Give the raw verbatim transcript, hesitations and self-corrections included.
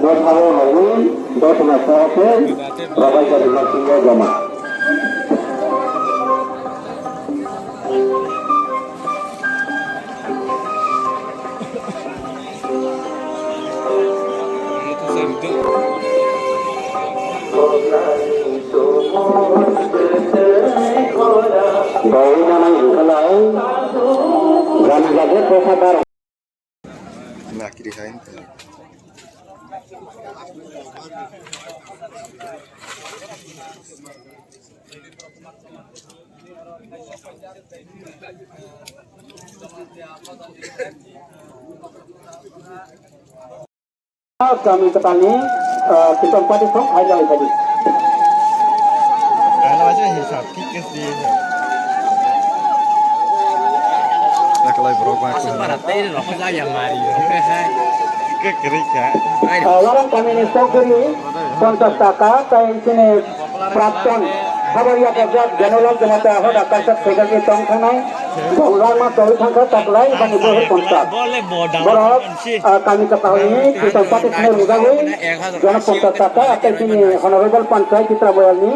Dos habo rogwi, dos na sahake, rabai jari no singo joma. Bawi nanai hingkhalai, jani jade kosa bar. Nakiri hai. Kami ketani, eh, kita empat itu, ayo, ayo, ayo. Ano aja hisab, thik ase. Nakalai borok ba. Asal para tei rok ja ya mari. Ke kiri ka. Eh, warang kami ni sogri, ponchas taka, tai sini Prapton, Habariya Pajak, General Jamata, Hoda Kasat, Pegagi, Tong Thanai, Gong Lama, Tol Thangka, Taklai, Bani Bohe, Ponchas. Borok, ah, kami kapahuni, Kisan Patik, Nur Mudawi, Jana Ponchas Taka, Atai Sini, Honorable Panchai, Chitra Boyalni,